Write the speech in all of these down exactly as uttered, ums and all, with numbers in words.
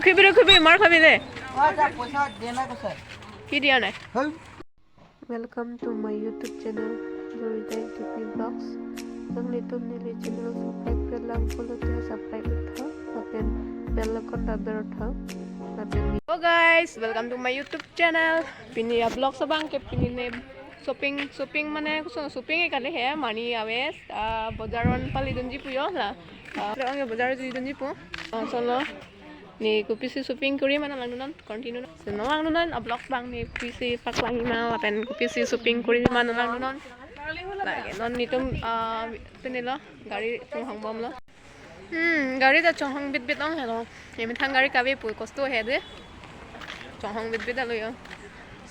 খুবই রে, খুবই মার খাবি রে। আচ্ছা, পয়সা দে না কোথায়? কি দিয়া নাই? হ্যাঁ। Welcome to my YouTube channel, Jorita N K P Vlogs. Nanglitum neli channel subscribe-re lang pulote subscribe-re tha, lapen bell icon daber tha, lapen Hello guys, welcome to my YouTube channel. Pini a-vlog abang ke pini ne shopping, shopping mane kuso shopping e kali he, mani aves, ah, bojar an palidunji pu yo la. Ah, lo ang bojar jidunji pu. Ah, solo. Ne kopisi shopping kori ma nanglang non, continue non. So, nanglang non a-vlog abang ne kopisi paklang ma lapen kopisi shopping kori ma nanglang non. Lake non netum, ah, pini lo gari chonghong bomlo. Hmm, gari ta chonghong bitbit ong helo. Emethang gari kave pu kosto he de. Chonghong bitbit alo yo.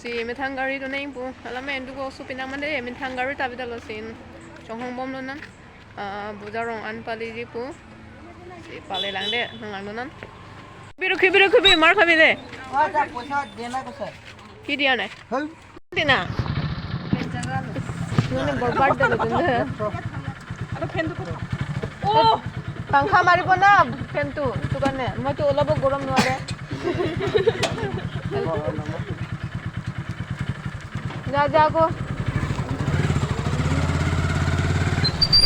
Si emethang gari do neng pu. Alam endu ko su pinang mande emethang gari ta bit alo sin. Chonghong bomlo non. Ah, bojar rong an paliji pu. Si pale lang de, nanglang non. খুবই রে, খুবই রে, খুবই মার খাবি রে। আচ্ছা, পয়সা দে না কোথায়? কি দিয়া নাই? হ্যাঁ। Tina. Nune borbad dalo tun. Aro fan tu ko. Oh, pangkha maribo na fan tu. Tu karone. Moi tu olop gorom nore. Ja, ja ko.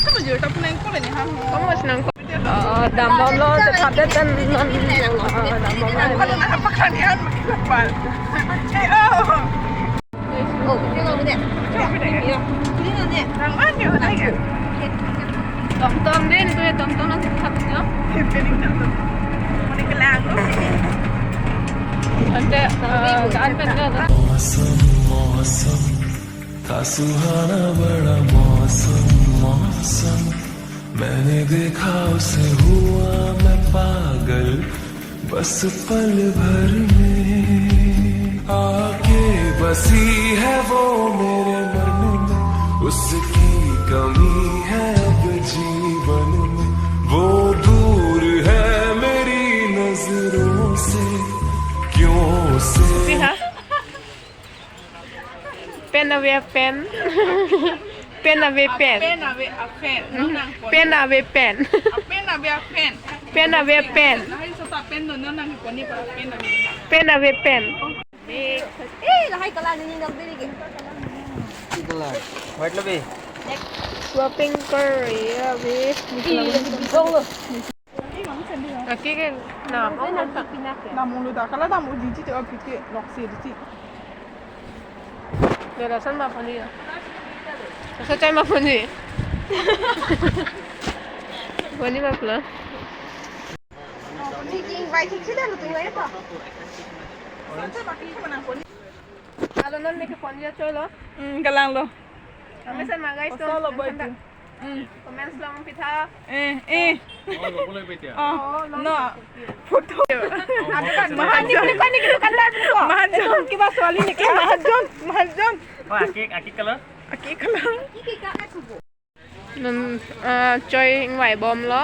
Kamu jor tap nang ko ni ha. Kamu senang ko. Ah, dambomlo, tetap deten non. Ah, dambomlo. Kalau nak apa kan ya, makin lepas. Eh, oh. Oh, ini nggak gede. Ini nggak gede. Yang mana ya? Tom tom din, itu ya tom tom masih tetap ya. Ini kelang. Ante, ah, kan pen ka. मौसम मौसम था सुहाना बड़ा मौसम मौसम मैंने देखा उसे हुआ मैं पागल बस पल भर में आके बसी है वो मेरे मन में उसकी कमी है अब जीवन में वो दूर है मेरी नजरों से क्यों से Pen ave pen. Pen ave pen. Pen ave a pen. Non nang pon. Pen ave pen. A pen ave a pen. Pen ave pen. Lahai so ta pen non nang pon ni pa pen ave. Pen ave pen. Eh, lahai kala ni nang beri ke. Hala. White lo be. Shopping kori ave. Ih, dong lo. Aki ke na, oh, na ta. Dam ulu da, kala dam uji ji te, oh, pike, nok se ji. Dera san ma pani ya. Sa chai ma pani. Pani ma pula. Alo non ne ke pani ya choi lo. Hmm, galang lo. Kami san ma guys, Osalo to, boy nang tu. Hmm. Comments long pitha. Eh, eh. Oh, lo boleh betia. Oh, no. Photo. Mahajon. Mahajon. Mahajon. Mahajon. Oh, aki, aki color? Aki color. Non, ah, choi ingvai bomlo.